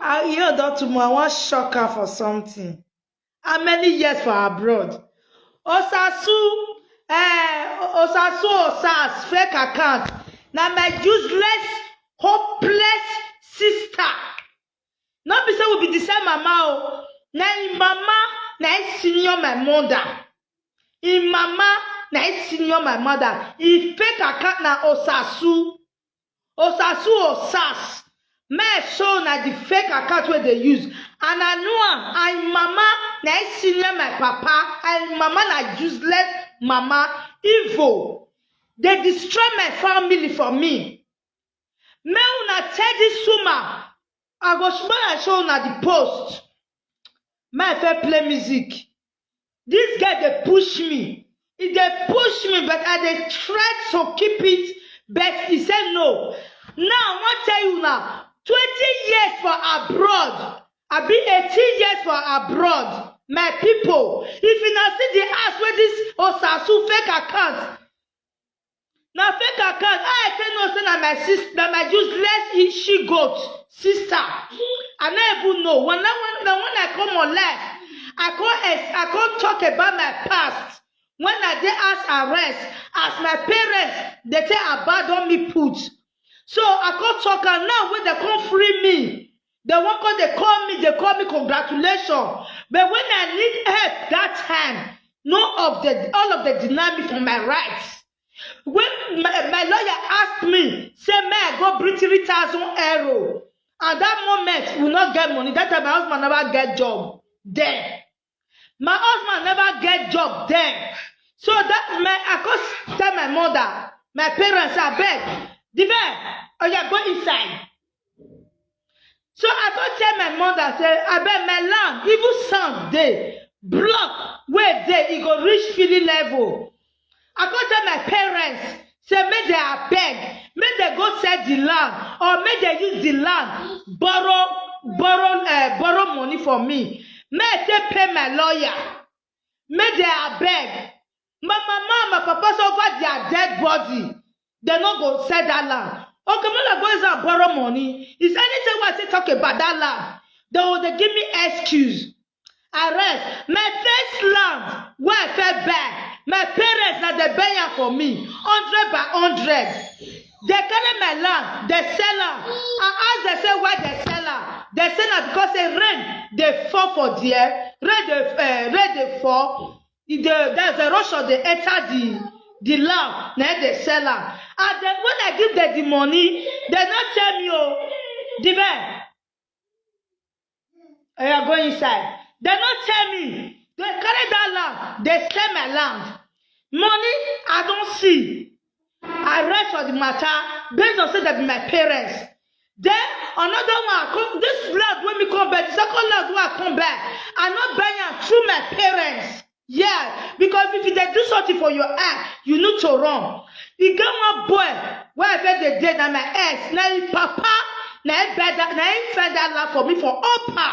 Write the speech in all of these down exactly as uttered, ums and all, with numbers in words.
I, you know, Doctor Mo, I wan shock her for something. How many years for abroad? Osasu, eh, Osasu Osas, fake account. Na my useless, hopeless sister. No be say we be the same mama o. Na im mama, na im senior my mother. Im mama, na im senior my mother. Im fake account na Osasu. Osasu Osas. Make I show una the fake account wey dey use. And I know am, and im mama, na im senior my papa, and im mama na useless mama, evil. Dey destroy my family for me. Make una tell this woman, I go sh-, make I show una the post. Make I first play music. This girl dey push me. E dey push me, but I dey try to keep it, but e say no. Now, I wan tell you now, twenty years for abroad, abi eighteen years for abroad, my people, if una see the house wey this Osasu fake account, na fake account. How I take know say na my sis-, na my useless she goat sister? I no even know. When, na when, na when I come on live, I come ex-, I come talk about my past. When I dey house arrest, as my parents, dem take abandon me put. So I come talk am now wey dem come free me. Dem wan come dey call me, dey call me congratulations. But when I need help that time, no of the, all of them deny me for my rights. When my, my lawyer ask me, say make I go bring three thousand euro, and that moment we no get money. That time my husband never get job then. My husband never get job then. So that my, I come tell my mother, my parents, abeg, the man, oya, go inside. So I come tell my mother say, abeg, my land, even sand dey, block wey dey, e go reach filling level. I come tell my parents say make dem abeg, make dem go sell the land, or make dem use the land borrow, borrow, eh, borrow money for me. Make I take pay my lawyer. Make dem abeg. My mama and my papa suffer their dead body. Dem no go sell that land. Okay, make dem go use am borrow money. Is anything wey I say talk about that land, dem go dey give me excuse. Arrest. My first land wey I first buy, my parents na dem buy am for me, hundred by hundred. Dem carry my land, dem sell am. I ask dem say why dem sell am. Dem say na because say rain dey fall for there, rain dey, eh, rain dey fall, e dey, there's erosion dey enter the, the land, na im dem sell am. And then when I give dem the money, dem no tell me o. The man, oya, go inside. Dem no tell me. Dem carry that land, dem sell my land. Money I don see. I rest for the matter based on say dem be my parents. Then another one, I come, this land wey me come buy, the second land wey I come buy, I no buy am through my parents. Yeah, because if you dey do something for your eye, you need to run. E get one boy wey I first dey date, na my ex, na im papa, na im buy that, na im find that land for me for upper.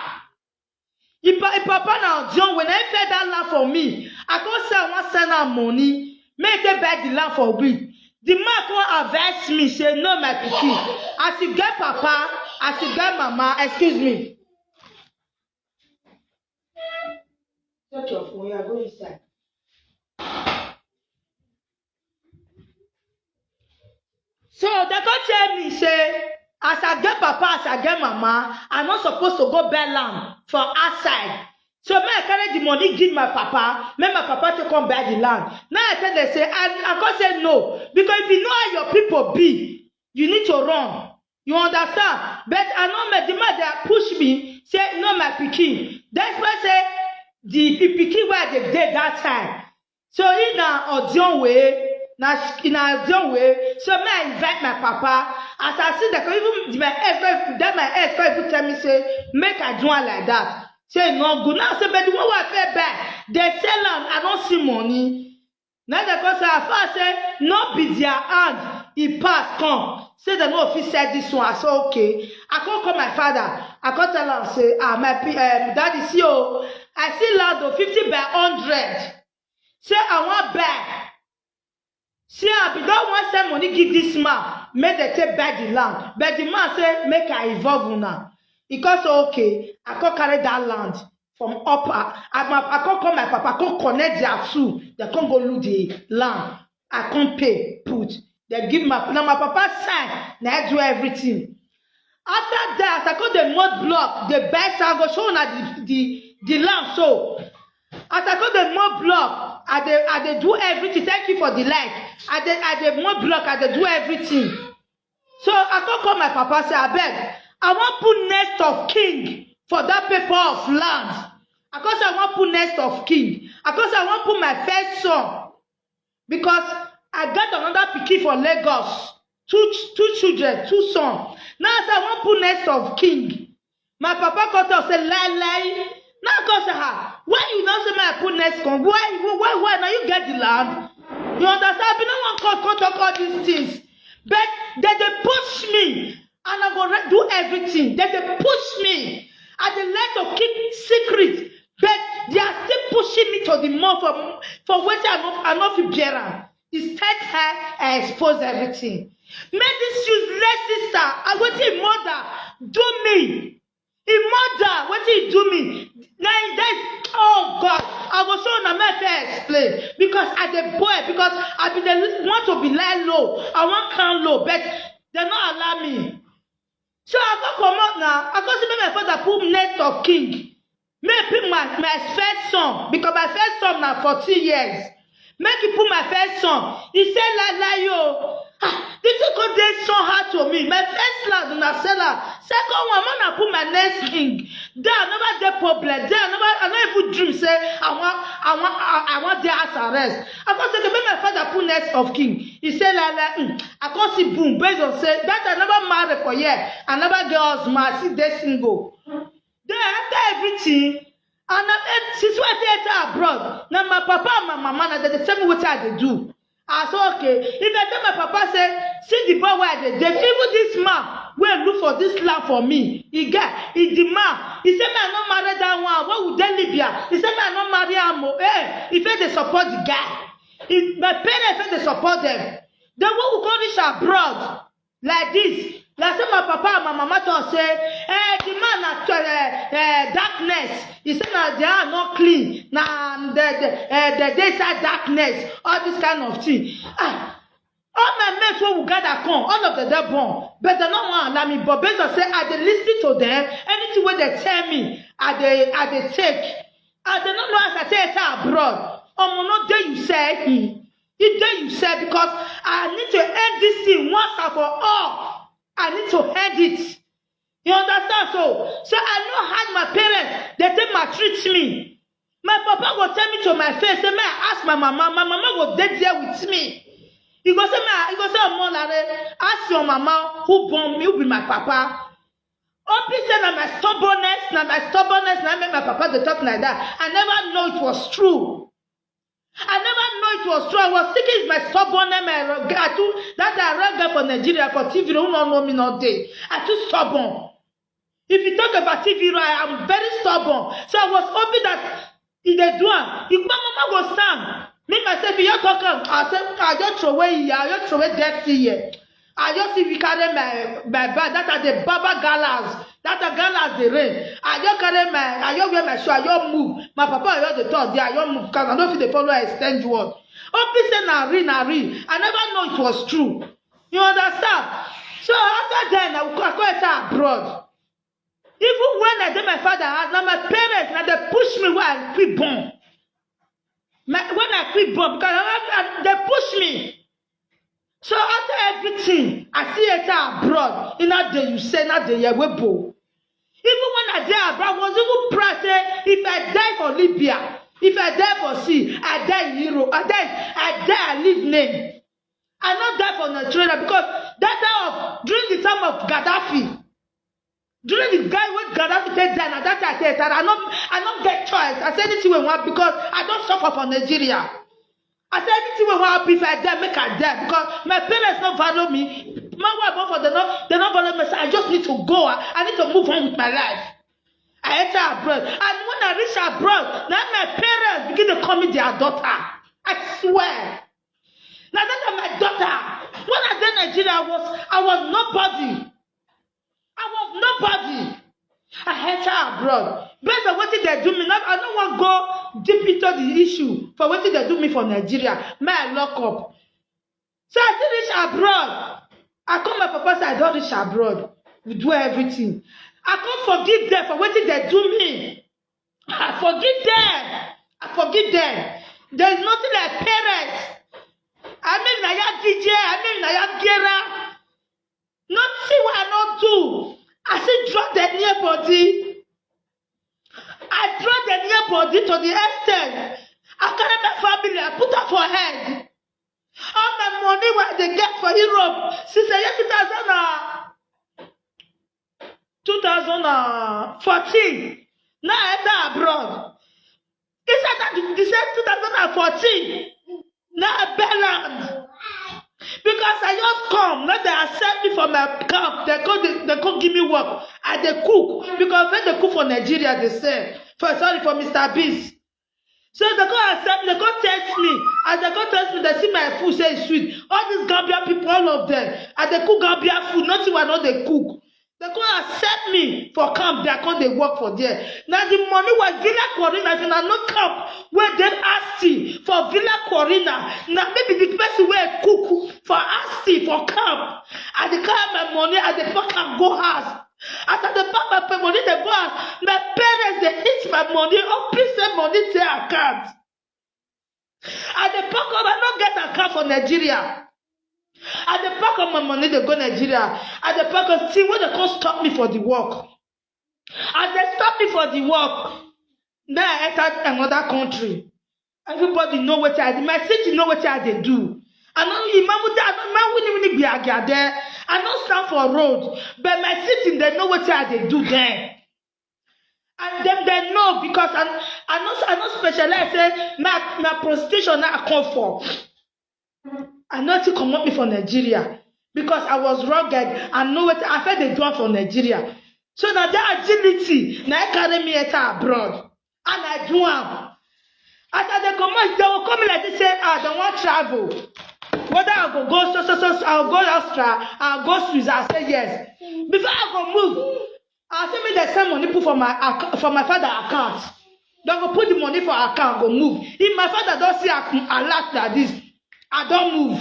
Im pa-, im papa na John, when I find that land for me, I come say I wan send am money, make e take buy the land for we. The man come advise me say, no, my pikin, as you get papa, as you get mama, excuse me. Take your phone, you are going inside. So dem come tell me say, as I get papa, as I get mama, I no suppose to go buy land for outside. So make I carry the money give my papa, make my papa take come buy the land. Now I tell dem say, I, I come say no, because if you know how your people be, you need to run. You understand? But I no make, the man dey push me, say, no, my pikin. That's why say the pi-, pikin wey I dey date that time. So he na Odionwe, na sh-, na Odionwe. So me, I invite my papa. As I see the, even my ex, that my ex come even tell me say, make I do am like that. Say e no good. Now say, but the one wey I first buy, dem sell am, I no see money. Now dem come say, as far say no be their hand e pass come, say dem no fit sell this one. I say, okay. I come call my father. I come tell am say, ah, my pi-, um, daddy, see o, I see land o, fifty by hundred. Say I wan buy. See, I be don wan send money give this man, make dem take buy the land. But the man say, make I involve una. He come say, "Okay." I come carry that land from up. I, I, I come call my papa, come connect their two. They come go look the land. I come pay, put. They give my, now my papa sign, now I do everything. After that, as I come the mud block, the best I go show na the, the, the land. So, as I come the mud block, I dey, I dey do everything. Thank you for the like. I dey, I dey mud block, I dey do everything. So I come call my papa, say, "Abeg, I wan put next of king for that paper of land." I come say, "I wan put next of king." I come say, "I wan put my first son." Because I get another pikin for Lagos, two ch-, two children, two sons. Now I say, "I wan put next of king." My papa come talk say, "Lie, lie." Now I come say, "Ha, why you don say make I put next king? Why, why, why? Now you get the land." You understand? I be no wan come, come talk all these things. But they dey push me, and I go re-, do everything. They dey push me. I dey like to keep secret, but they are still pushing me to the more for, for wetin I no, I no fit bear am. Instead, I, I expose everything. Make this useless sister, I wetin im mother do me. Im mother, wetin e do me. Na im, that is, oh God, I go show una, make I explain. Because I dey boil, because I be dey want to be lie low. I wan calm low, but they no allow me. So I go comot now. I go say make my father put next of king. Make he put my, my first son, because my first son na fourteen years. Make he put my first son. He say, "Lie, lie, yo." Ah, the thing come dey so hard to me. My first land, una sell am. Second one, make una put my next king. Then I never get problem. Then I never, I no even dream say I wan, I wan, I, I wan dey house arrest. I come say, "Okay, make my father put next of king." He say, "Lie, lie." Mm. I come see boom, based on say that I never marry for year. I never get husband. I still dey single. Then after everything, and I, eh, since when I take enter abroad, na my papa and my mama, na dem dey tell me wetin I dey do. I say, "Okay." If I tell my papa say, "See the boy wey I dey date, even this man wey look for this land for me, he get, he the man, he say me I no marry that one, wey we dey Libya, he say me I no marry am o." Eh, he fit dey support the guy. If my parents fit dey support them, then when we go reach abroad, like this, like say my papa and my mama talk say, "Eh, the man na, eh, eh, darkness." He say na their hand no clean, na the, the, eh, the dey inside darkness, all this kind of thing. Ah, all my mates wey we gather come, all of them dey born, but they no wan allow me. But based on say I dey listen to them, anything wey they tell me, I dey, I dey take. And they no know as I take enter abroad. Omo, no dey you say, hmm. E dey you say, because I need to end this thing once and for all. I need to end it. You understand? So, so I know how my parents, they take maltreat me. My papa go tell me to my face, say, "May I ask my mama?" My mama go dey there with me. He go say, "Ma," he go say, "Omo Lare, ask your mama who born me, who be my papa." Obi say, "Na my stubbornness, na my stubbornness, na make my papa dey talk like that." I never know it was true. I never know it was true. I was thinking it's my stubbornness. My ro-, I too, that I ran girl for Nigeria for T V, who no know me no dey. I too stubborn. If you talk about T V, I am very stubborn. So I was hoping that if they do am, if my mama go stand, me myself, you talk am, I say, I just throw away here, I just throw away dirty here. I just, if you carry my, my bag, that are the baba galas, that are galas the rain. I just carry my, I just wear my shoe, I just move. My papa, I just dey talk there, I just move, 'cause I don't feel the follow extend word. Obi say na real, na real. I never know it was true. You understand? So after then, I go, I go enter abroad. Even when I dey my father house, na my parents, na they push me when I quit born. My, when I quit born, because I, I, they push me. So after everything, I see enter abroad. In that day you say, not the year we bo. Even when I dey abroad, I was even proud say, if I die for Libya, if I die for sea, I die in Europe, I die, I die, I leave name. I not die for Nigeria, because that time of, during the time of Gaddafi, during the guy when Gaddafi take die, na that time I take die. I not, I not get choice. I say anything we want, because I don't suffer for Nigeria. I say anything we want, if I die, make I die, because my parents not value me. My wife, both of them, not, they not value me. So I just need to go. I, I need to move on with my life. I enter abroad, and when I reach abroad, now my parents begin to call me their daughter. I swear. Now that are my daughter. When I did Nigeria, I was, I was nobody. I was nobody. enter abroad. Based on wetin dem do me, now I no wan go deep into the issue for wetin dem do me for Nigeria. May I lock up. So I still reach abroad. I come my papa say I don reach abroad. We do everything. I come forgive them for wetin dem do me. I forgive them. I forgive them. There is nothing like parents. I mean, na ya D J, I mean, na ya Gera. Nothing wey I no do. I still draw them near body. I draw them near body to the extent I carry my family, I put am for head. All my money wey I dey get for Europe since the year two thousand and, two thousand and fourteen, now I enter abroad. Inside that the same two thousand and fourteen, now I bail out. Because I just come, now they accept me for my camp. They go, they, they go give me work. I dey cook. Because when they cook for Nigeria, they sell. For, sorry, for Mister Beast. So they go accept me, they go test me. As they go test me, they see my food, say it's sweet. All these Gambian people, all of them, as they cook Gambian food, nothing I no dey cook. They go accept me for camp, they come dey work for there. Now the money was Villa Corina, if una know camp wey dey Asti for Villa Corina. Now maybe the person wey cook for Asti for camp, I dey carry my money, I dey pack am go house. As I dey pack my pay money, dey go house, my parents dey eat my money, open say money dey account. I dey pack up, I no get account for Nigeria. I dey pack up my money, dey go Nigeria. I dey pack up, see when they come stop me for the work. As they stop me for the work, now I enter another country. Everybody know wetin I do. My city know wetin I dey do. I no, Imamu, I no, Imamu, Wini, Wini, Gbiagia there. I no stand for road, but my city, they know wetin I dey do there. And dem, dem know because I, I no, I no specialize say na, na prostitution na I come for. I no still comot me for Nigeria because I was rugged and know wetin I fit dey do am for Nigeria. So na that agility na e carry me enter abroad and I do am. As I dey comot, they will call me like this say, ah, they wan travel. Whether I go go so, so, so, so, I go go Austria, I go Swiss, I say yes. Before I go move, I say make dem send money put for my acc-, for my father account. Dem go put the money for account, go move. If my father don see ac-, alert like this, I don move.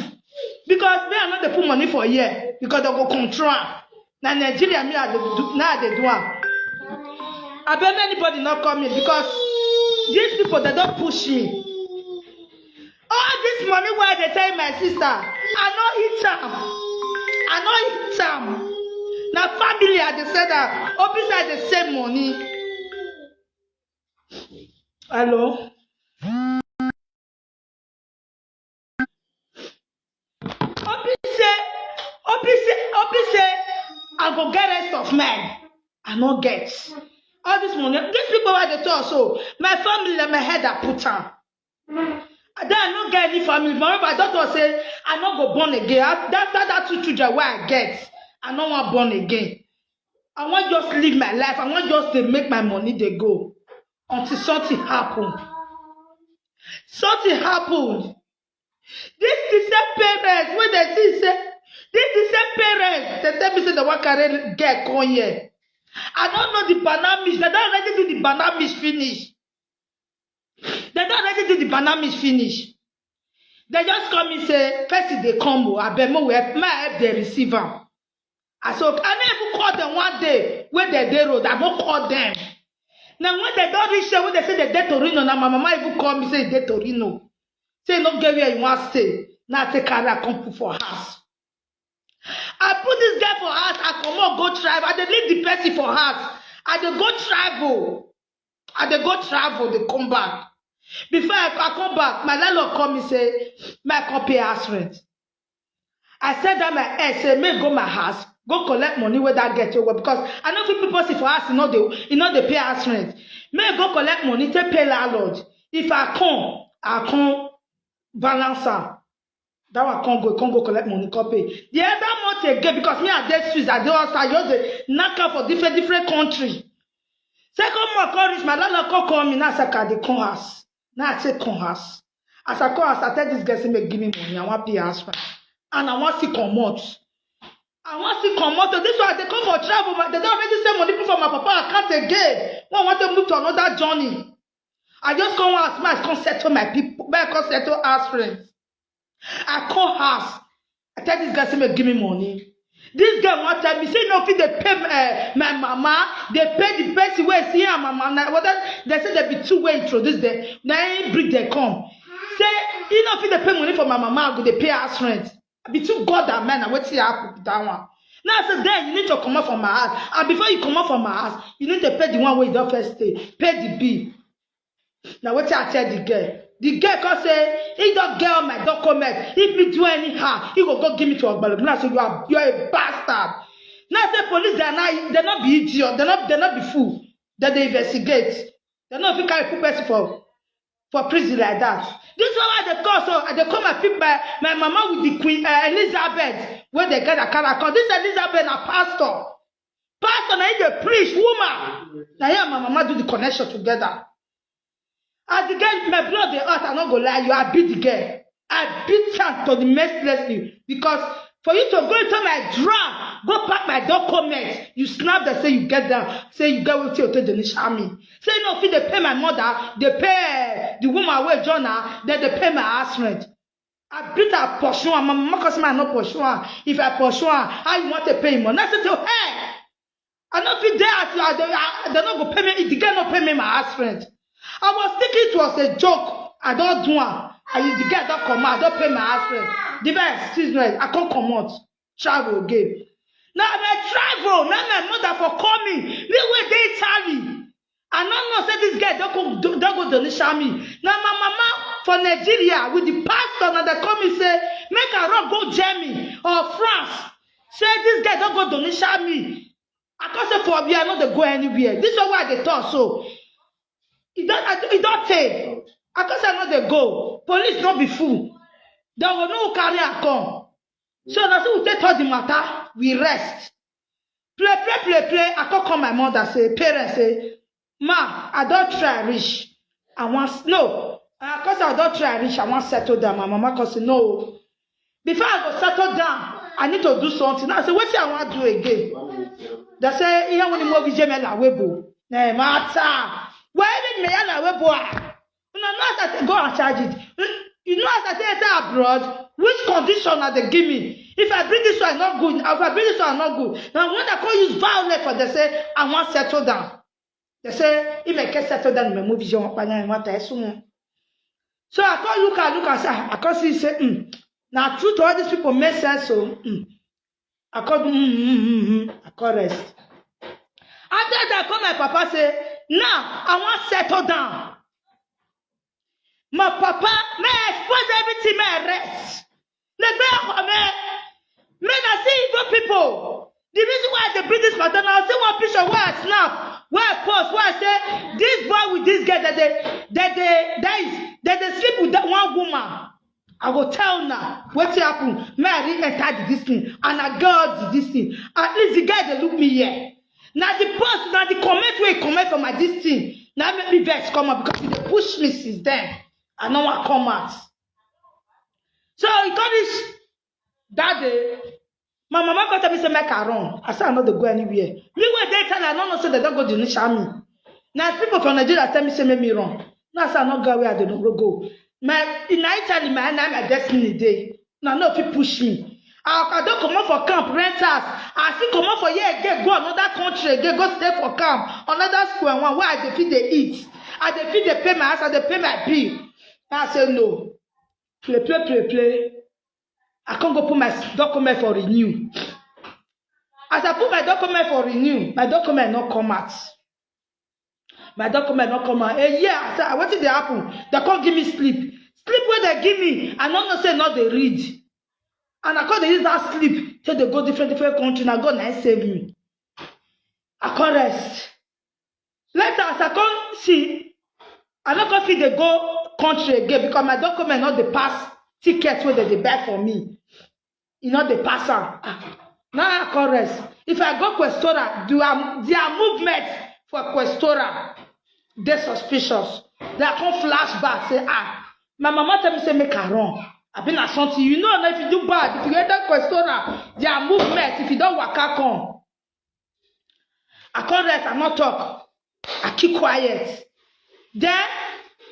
Because me, I no dey put money for here because dem go control am. Na Nigeria me I dey do, na I dey do am. Abeg, anybody no call me because these people, they don push me. All this money wey I dey tell my sister, I no eat am. I no eat am. Na family I dey send am. Office I dey send money. Hello? Obi say, Obi say, Obi say, I go get rest of mind. I no get. All this money, these people wey dey talk so, my family, na my head I put am. Then I no get any family. Moreover, I don talk say I no go born again. After that two children wey I get, I no wan born again. I wan just live my life. I wan just dey make my money dey go until something happen. Something happen. This the same parents wey dey see say, this the same parents dey tell me say they wan carry girl come here. I don know the banamish. They don already do the banamish finish. They don already do the banamish finish. They just call me say person dey come o, abeg make we help, make I help dem receive am. I say, okay. I no even call them one day wey dem dey road. I no call them. Now when they don reach there, when they say they dey Torino, now my mama even call me say they dey Torino. Say no get where you wan stay. Now I take carry, I come put for house. I put this girl for house. I comot go travel. I dey leave the person for house. I dey go travel. I dey go travel, dey come back. Before I, I come back, my landlord call me say, make I come pay house rent. I send down my head, say, make go my house, go collect money wey that girl take work, because I no fit put person for house, e no dey, e no dey pay house rent. Make go collect money, take pay landlord. If I come, I come balance am. That one come go, come go collect money, come pay. The other month again, because me I dey Swiss, I dey outside, I just dey knack am for different, different country. Second month come reach, my landlord come call me, now I say, I dey come house. Now I take come house. As I come house, I tell this girl say make give me money, I wan pay house rent. And I wan still comot. I wan still comot. This one, they come for travel, ma-, they don already send money put for my Papa, I can't again. When I want to move to another journey, I just come house, man, come settle my people, man, come settle house rent. I call house. I tell this guy, say, "Make, give me money." This guy want tell me, say, "No, fit they pay uh, my mama, they pay the person where see her mama." Now, what they say they be two way introduce them. Now he bring them come. Say, "You know, fit they pay money for my mama, I go they pay house rent." I be too God and man, I wait till happen with that one. Now I say, "Then you need to come out from my house." And before you come out from my house, you need to pay the one where you don't first stay. Pay the bill. Now what I tell the girl? The girl can say, "He don't get all my document. If me do anyhow, he go go give me to Ogbaloguna." So you are you are a bastard. Now I say police, they're not they're not be idiot, they're not they're not be fool. That they investigate. They not fit carry put person for for prison like that. This is why they call so they call my people my, my mama with the queen uh, Elizabeth when they get a character. This Elizabeth a pastor. Pastor na him dey preach, woman. Na here my mama do the connection together. As the girl, my blood dey hot, I no go lie you, I beat the girl. I beat her to the mercilessly because for you to go into my drawer, go pack my document, you snap that say you get down, say you get wetin you take dey nish me. Say no fit dey pay my mother, dey pay the woman wey join her, then dey pay my house rent. I beat her, pursue her. My mama cause me I no pursue her. If I pursue her, how you want to pay him money? I said to her, "Hey, I no fit there as you are. They, I, they no go pay me. If the girl no pay me my house rent." I was thinking it was a joke. I don't do am. I use the girl don't come out. I don't pay my house rent. The man excuse me. I can't come out. Travel again. Now I travel. Now my mother for call me. Me where they Italy. I no know say this girl don't go don't go donation me. Now my mama for Nigeria with the pastor now they call me say make I run go Germany or France. Say this girl don't go donation me. I can't say for me I no dey go anywhere. This is why they talk so. E don I- e don tey. I can't say I no dey go. Police no be fool. They will no carry her come. So na so we take all the matter. We rest. Play play play play. I come call my mother say parents say ma I don try reach. I wan s- no. I cause I don try reach. I wan settle down. My mama come say no. Before I go settle down, I need to do something. I say wetin I wan do again. They say ihe nwere ime obi jeme la webo. Na matter. Where even me ya la webo ah. Una know as I take go and charge it. You know as I take enter abroad, which condition are they give me? If I bring this one, not good. If I bring this one, not good. Now when I call use violence for they say I want settle down. They say if I can settle down, my movie you want to So I call look at look at say I call see say hmm. Now true to all these people make sense so hmm. I call do hmm, hmm, hmm, hmm, hmm. I call rest. After that, I call my papa say now I want settle down. My papa, may I expose everything, may I rest. The girl for me, men are see evil people. The reason why they bring this matter now, see one picture where I snap, where I post, where I say this boy with this girl that they that they that is that they sleep with that one woman. I go tell now what happen. May I re-enter the this thing and I got the this thing. At least the guy they look me here. Now the post, now the comment where he comment for my this thing. Now make me vex come up because they push me since then. I no wan come out. So e come reach that day, my mama come tell me say make I run. I say I no dey go anywhere. Me wey dey tell her, I no know say they don go Denisha me. Na people from Nigeria tell me say make me run. Now I say I no go where I dey no go. My in Italy, my na my destiny dey. Una no fit push me. I, I don comot for camp, rent house. I still comot for here again, go another country again, go stay for camp, another square one where I dey fit dey eat. I dey fit dey pay my house, I dey pay my bill. I say no. Play, play, play, play. I can't go put my s- document for renew. As I put my document for renew, my document not come out. My document not come out. A year, I say, what did they happen? They can't give me sleep. Sleep where they give me, I don't know say not they read. And I can't use that sleep till they go different different country. Now God now save me. I can't rest. Later, as I come see, I no come fit dey go country again because my document no dey pass ticket wey dem dey buy for me. E no dey pass am. Ah, now I come rest. If I go Questora, their, their movement for Questora dey suspicious. Then I come flashback say, ah, my mama tell me say make I run. I been at something. You know, if you do bad, if you enter Questora, their movement, if you don't waka come, I come rest, I no talk. I keep quiet. Then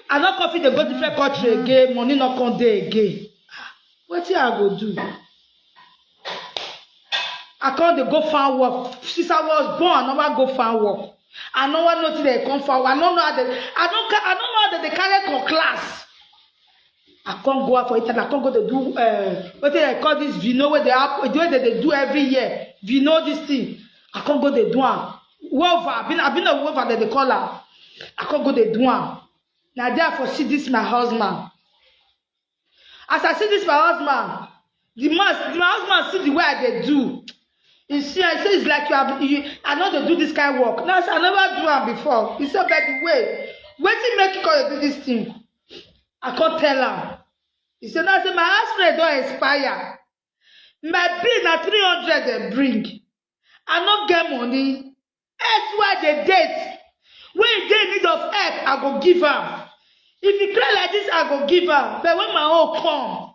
I no come fit dey go different country again, money no come dey again. Wetin I go do? I come dey go farm work. Since I was born, I never go farm work. I never know till they come farm work. I no know how they, I don't, I don't know how they, they carry cutlass. I come go out for internet. I come go dey do uh, wetin they call this vino wey they have, wey they dey do every year. Vino this thing. I come go dey do am. Wova, I been, I been a wova that they call am. I come go dey do am. Na there I for see this my husband. As I see this my husband, the man, the my husband see the way I dey do. He see, I say it's like you have, you, I no dey do this kind work. Now I never do am before. He said, by the way, wetin make you come dey do this thing? I come tell am. He said, now say my house rent don expire. My bill na three hundred they bring. I no get money. That's why they date. When you dey in need of help, I go give am. If you cry like this, I go give am. But when my own come,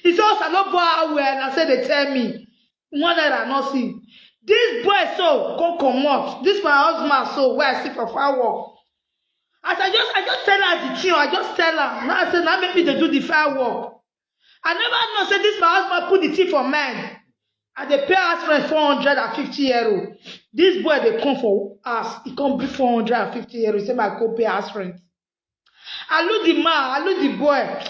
he say, oh, I no born well. I say they tell me. One naira no see. This boy so come comot. This my husband so where I see for far work. As I just, I just tell her the thing. I just tell her. Now I say, now make me dey do the far work. I never know say this my husband put the thing for mine. I dey pay house rent four hundred and fifty euro. This boy dey come for house. He come bring four hundred and fifty euro. He say, my go pay house rent. I look the man. I look the boy.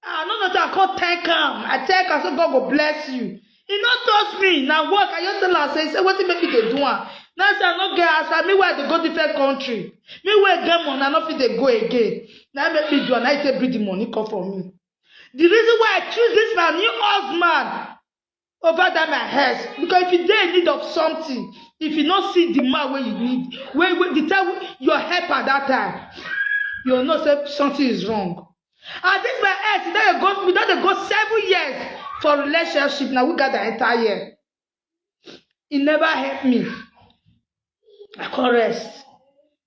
I no know say I come thank am. I thank am say God go bless you. He no trust me. Na work I just tell am say, say wetin make me dey do am. Now say I no get house. Me wey I dey go different country. Me wey get money, I no fit dey go again. Na make me do am. Na he take bring the money come for me. The reason why I choose this my new husband over that my ex, because if you dey in need of something, if you no see the man wey you need, wey, wey the time wey your help at that time, you know say something is wrong. And this my ex, we don dey go, we don dey go seven years for relationship. Na we gather enter here. He never help me. I come rest.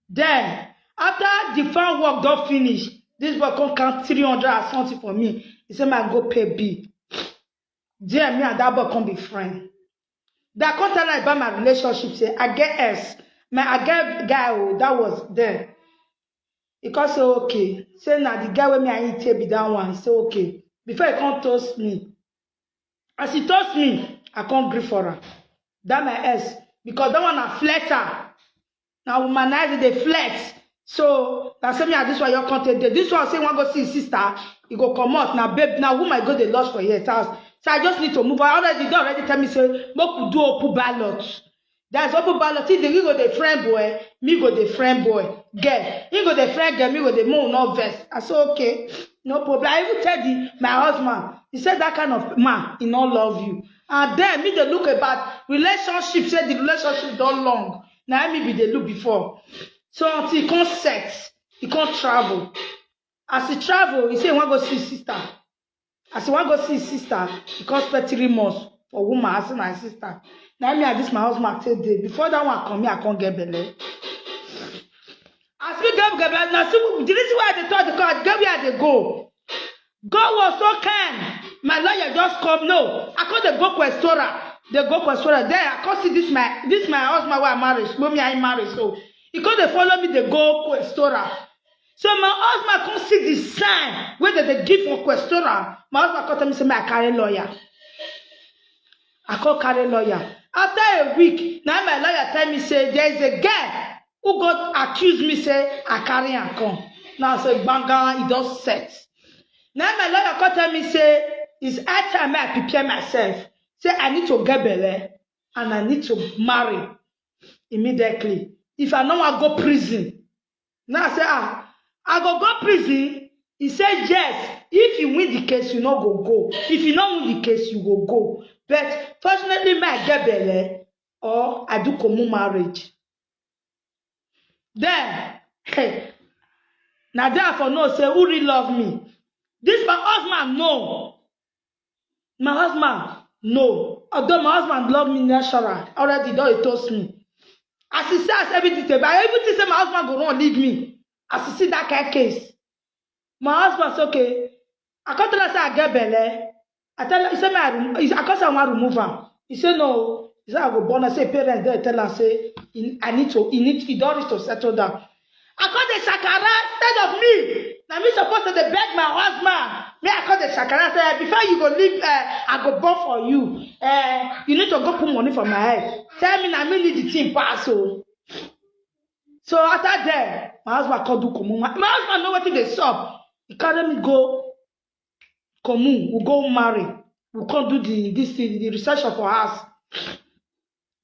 Then after the farm work don finish, this boy come count three hundred and something for me. He say, my go pay bill. There, me and that boy come be friend. That come tell her about my relationship. Say I get ex, my I get guy. Oh, that was there. He come say okay. Say na the guy wey me and him take be that one. He say okay. Before he come toast me, as he toast me, I come gree for am. That my ex, because that one na flirter. Na womanizer dey flex. So na say me and this one your content dey. This one say he wan go see his sister, he go comot. Na babe, na woman go dey lodge for here house. So I just need to move. I already don already tell me say make we do open ballot. That's open ballot. He dey, he go dey friend boy, me go dey friend boy. Girl, he go dey friend girl, me go dey mo no vex. I say okay, no problem. I even tell the my husband. He said that kind of man, he no love you. And then me dey look about relationship. Say the relationship don long. Na me be dey look before. So until he come set, he come travel. As he travel, he say he wan go see his sister. As he wan go see his sister, he come spend three months for woman as my sister. Na me and this my husband take dey. Before that one come, me I come get belle. As me get belle, na so the reason why I dey talk, because I get where I dey go. God was so kind. My lawyer just come. No, I come dey go Questora. Dey go Questora. There I come see this my, this my husband wey I marry. Wey me I marry so. He come dey follow me dey go Questora. So my husband come see the sign wey dem dey give for Questora. My husband come tell me say make I carry lawyer. I come carry lawyer. After a week, na my lawyer tell me say there is a girl who go accuse me say I carry am come. Now I say gbanga, e don set. Na my lawyer come tell me say it's high time make I prepare myself. Say I need to get belle and I need to marry immediately. If I no wan go prison. Now I say, ah, I go go prison. He say yes. If you win the case, you no go go. If you no win the case, you go go. But fortunately, me I get belle or I do common marriage. Then, hey, na there I for know say who really love me. This my husband know. My husband know. Although my husband love me natural, already don he toast me. As he say as everything dey, but I even think say my husband go run leave me. As he see that kind case, my husband say okay. I come tell am say I get belle. I tell am, he say me I, rem- I come say I wan remove am. He say no. He say I go born. I say parents dey tell am say he, I need to, he need, he don reach to settle down. I come dey shakara instead of me. Na me suppose to dey beg my husband. Me I come dey shakara say, "Eh, before you go leave, eh, I go born for you. Eh, you need to go put money for my head." Tell me na me need the thing pass o. So after there, my husband come do comot. My, my husband know wetin dey sup. He carry me go comot. We go marry. We come do the, this thing, the reception for house.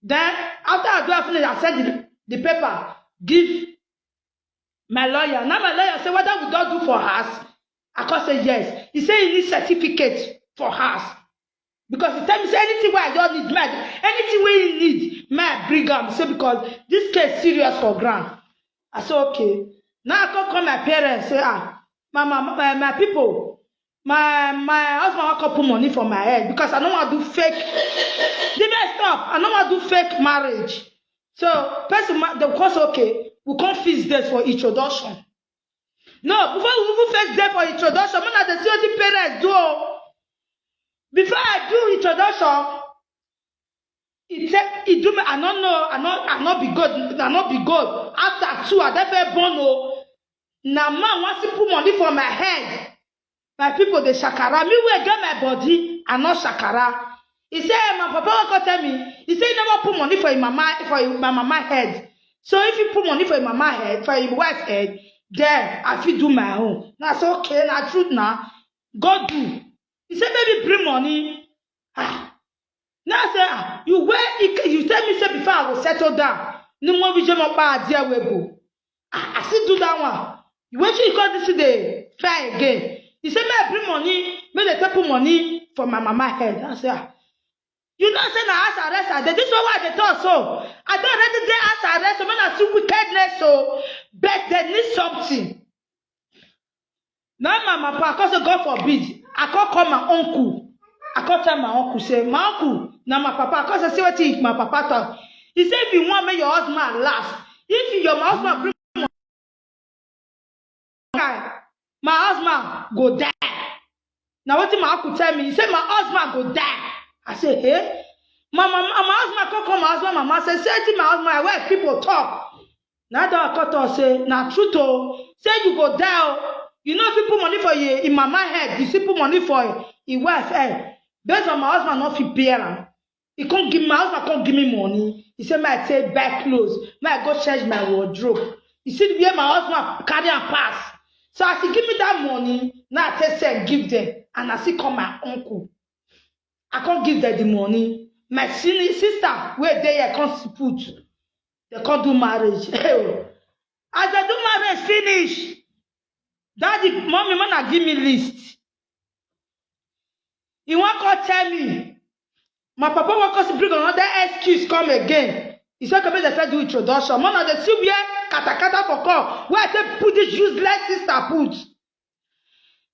Then after I do am finish, I send the, the paper give my lawyer. Now my lawyer say whether we don do for house. I come say yes. He say he need certificate for house. Because he tell me say anything wey I just need, make I, anything wey he need, make I bring am. He say because this case serious for ground. I say okay. Now I come call my parents, say, "Ah, my, my, my, my people, my, my husband wan come put money for my head because I no wan do fake." The man stop. "I no wan do fake marriage." So person ma-, they come say, "Okay, we come fix this for introduction." No, before we even fix this for introduction, make una dey see wetin parents do o. Before I do introduction, he take, he do me, I no know, I no, I no be God, I no be God. After two, I dey fair born o. Na man wan still put money for my head. My people dey shakara. Me wey get my body, I no shakara. He say, eh, my papa wan come tell me. He say he never put money for him mama, for him, my mama head. So if he put money for him mama head, for him wife head, then I fit do my own. Na so okay, na truth na. Go do. He say, "Baby, bring money." Ah. Now I say, "Ah, you where you, you tell me say before I go settle down. No more vision of power there we go." Ah, I still do that one. Wetin you call this dey fair again? He say, "Make I bring money, make they take put money for my mama head." I say, "Ah, you know say na house arrest I dey. This one wey I dey talk so, I don already dey house arrest, so make I see wickedness o. But they need something." Now my papa, I come say, "God forbid." I come call my uncle. I come tell my uncle say, "My uncle, na my papa." I come say, "See wetin my papa talk." He say, "If you want make your husband last, if your, my husband bring guy, my husband go die." Na wetin my uncle tell me. He say my husband go die. I say, "Hey." My mama, my husband come call my husband mama say, "See wetin my husband, where people talk." Na that I come talk say, "Na truth o. Say you go die o. You know if you put money for your, in mama head, you still put money for him wife head." Based on my husband no fit bear am. He come give me, my husband come give me money. He say, "Make I take buy clothes, make I go change my wardrobe." You see the way my husband carry am pass. So as he give me that money, now I take send give them, and I still call my uncle. I come give them the money. My senior sister, where they here, come put. They come do marriage. As they do marriage finish, daddy, mommy, man, I give me list. He wan come tell me. My papa wan come bring another excuse come again. He say, "Come make they first do introduction." Man, I dey see where katakata for come. Where I take put this useless sister put.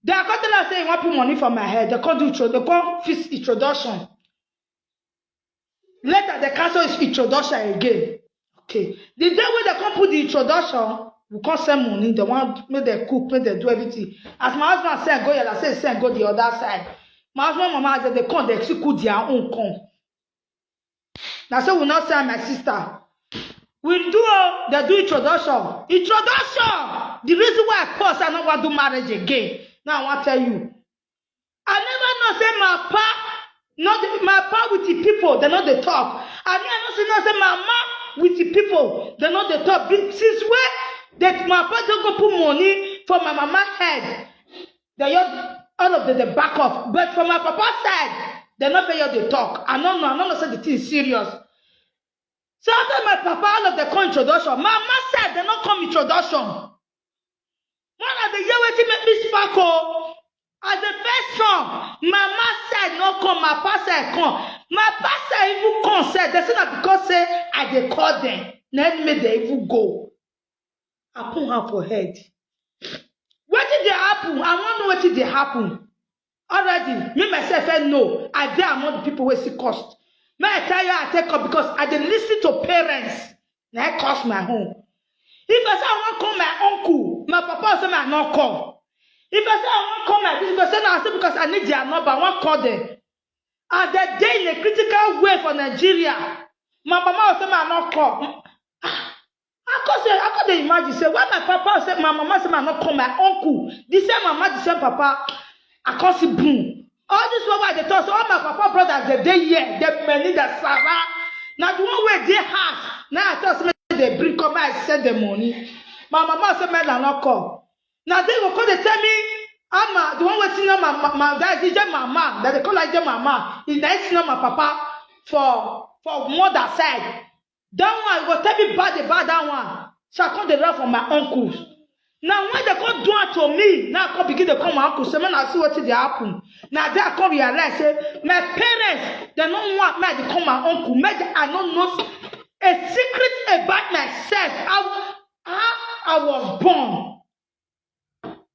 They come tell am say he wan put money for my head. They come do intro, they come fix introduction. Later, they cancel his introduction again. Okay. The day wey they come put the introduction, we come send money. They want make they cook, make they do everything. As my husband send go here, I say send go the other side. My husband mama, as they come, they still cook their own come. Na so we now send my sister. We do, oh, they do introduction. Introduction. The reason why I pause, I no wan do marriage again. Now I wan tell you. I never know say my pa, not the, my pa with the people, they no dey talk. I never know say, know say my ma with the people, they no dey talk. Be-, since when that my pa don go put money for my mama head, they all, all of them dey back off. But for my papa side, they no fit hear the talk. I no know, I no know say the thing serious. So after my papa, all of them come introduction. My mama side, they no come introduction. One of the year wetin make me spark o. As the first son, my mama side no come, my pa side come. My pa side even come sef. They say na because say I dey call them, na im make they even go. I put hand for head. Wetin dey happen? I wan know wetin dey happen. Already, me myself, I know. I dey among the people wey see cost. May I tell you, I take up because I dey listen to parents. Na I cause my own. If I say I wan call my uncle, my papa say I no call. If I say I wan call my this, because say na, I say because I need their number, I wan call them. And dem dey in a critical way for Nigeria. My mama go say, "Ma, I no come." I come say, I come dey imagine say, why my papa say, my mama say, "Ma, I no come," my uncle, the same mama, the same papa. I come see boom. All this one wey I dey talk, so all my papa brothers, dem dey here, dem many, dem Sarah. Na the one wey dey house, na I talk say make dem bring come, I send the money. My mama say, "Ma, I no come." Na dem go come dey tell me, "Ama," the one wey senior mama, my, that is Ije mama, that they call her Ije mama, is that senior my papa for, for mother side. That one go tell me bad about that one. So I come dey run from my uncles. Now when dem come do am to me, now I come begin dey call my uncle, say, "Man, I see wetin dey happen." Now there I come realize say my parents, dem no want make I dey call my uncle, make dem, I no know a secret about myself. How, how I was born.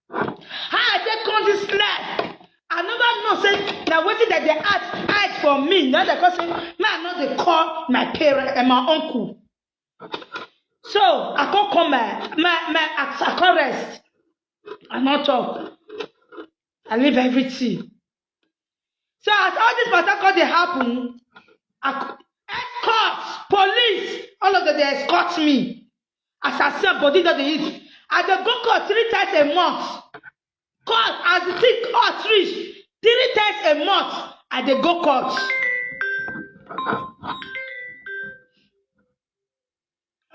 How I take come this life. I never know say na wetin dem dey hide, hide for me. Now dem come say, make I no dey call my parent and my uncle. So I come call my, my, my, I come rest. I no talk. I leave everything. So as all this matter come dey happen, I c-, escort, police, all of them dey escort me. As I see am, body don dey eat. I dey go court three times a month. Court, as the thing court reach, three times a month, I dey go court.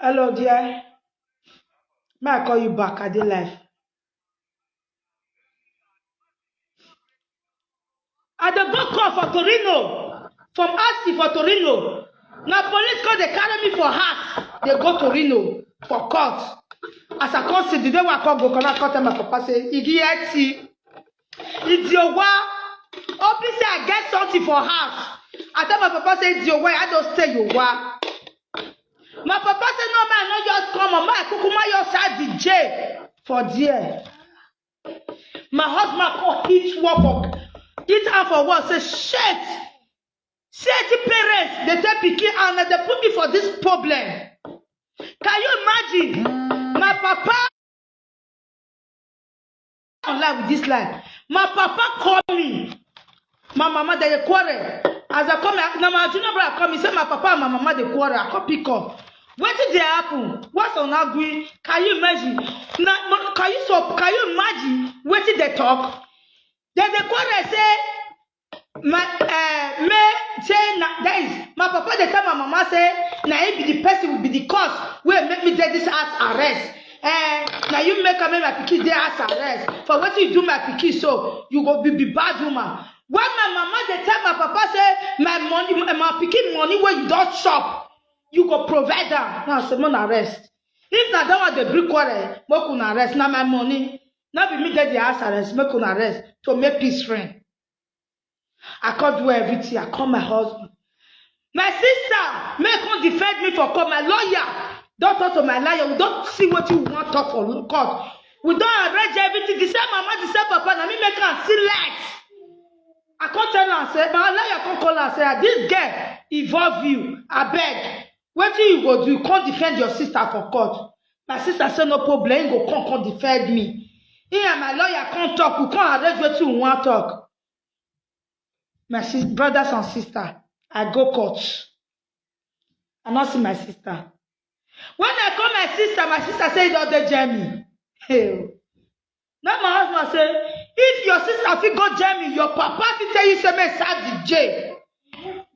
Hello, dear. May I call you back? I dey live. I dey go court for Torino, from Asti for Torino. Na police come dey carry me for house, dey go Torino for court. As I come see, the day wey I come go, come, I come tell my papa say, "Igi eti, idiowa, obi say I get something for house." I tell my papa say, "Idiowa, I don stay yowa." My papa say, "No, man, no just come on, man, kukuma your side the J for there." My husband come hit work, hit am for wall, say, "Shit! See the parents, they take pikin and they put me for this problem." Can you imagine? My papa online with this line. My papa call me. My mama, they dey quarrel. As I come, na my junior brother call me, say my papa and my mama dey quarrel. I come pick up. Wetin dey happen? What's on agui? Can you imagine? Na, can you so? Can you imagine wetin they talk? They dey quarrel say my, uh, me say na, that is, my papa dey tell my mama say na him be the person, will be the cause wey make me dey this house arrest. Eh, na you make am make my pikin dey house arrest. For wetin you do my pikin so, you go be, be bad woman. When my mama dey tell my papa say my money, my, my pikin money wey you don chop, you go provide am. Now I say, "Make una rest." If na that one dey bring quarrel, make una rest. Na my money. No be me dey the house arrest. Make una rest. To make peace reign. I come do everything. I call my husband. My sister, make come defend me for court. My lawyer don talk to my lawyer. We don see wetin we wan talk for court. We don arrange everything. The same mama, the same papa, na me make am see light. I come tell am say, my lawyer come call am say, "Ah, this girl involve you. Abeg, wetin you go do? Come defend your sister for court." My sister say, "No problem. He go come, come defend me." He and my lawyer come talk. We come arrange wetin we wan talk. My sis-, brothers and sisters, I go court. I no see my sister. When I call my sister, my sister say, "You don dey Germany." Hey. Now my husband say, "If your sister fit go Germany, your papa fit tell you say make serve the J.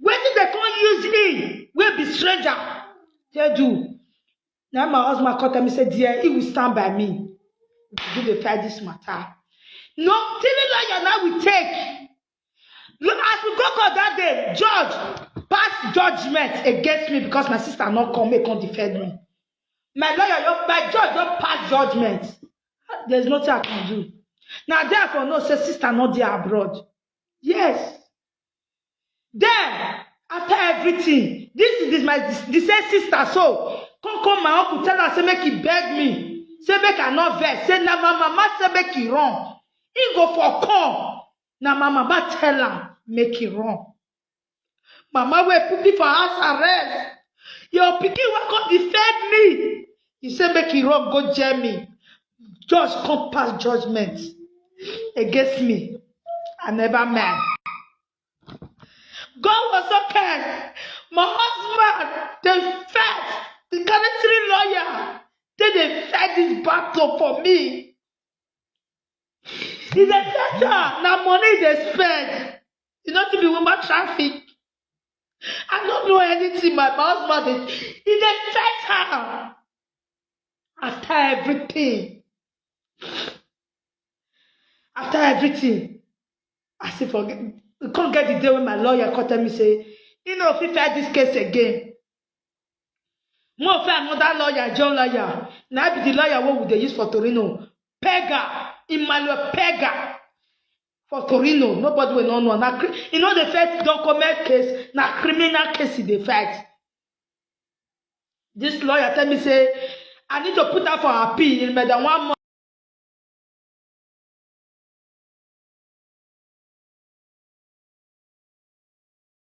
Wetin they come use him, wey be stranger, take do?" Now my husband come tell me say, "Dear, he will stand by me. We dey fight this matter." No, three lawyer now we take. Look, as we go court that day, judge pass judgment against me because my sister no come, make come defend me. My lawyer, your, my judge don pass judgment. There's nothing I can do. Now therefore, no say sister no dey abroad. Yes. Then, after everything, this is this my, this, the same sister so come, come my uncle tell her say make he beg me, say make I not vex, say na my mama say make he run. He go for come. Na my mama tell am make he run. Mama wey put me for house arrest. Your pikin wey come defend me. He say make he run go Germany. Judge come pass judgment against me. I never mind. God was so kind. My husband, they fight. They carry three lawyer. They dey fight this battle for me. He dey fight her. Na money they spend. You know to be woman traffic. I don't know anything. My husband dey. He dey fight her. After everything. After everything. I say forget. We can't get the day when my lawyer come tell me say, you know, if I fight this case again, more find another lawyer, John lawyer. Now be the lawyer what would they use for Torino? Pega, Emmanuel Pega for Torino. Nobody will not know. Now, you know the first document case, now criminal case in the fight. This lawyer tell me say I need to put her for appeal in more than one month.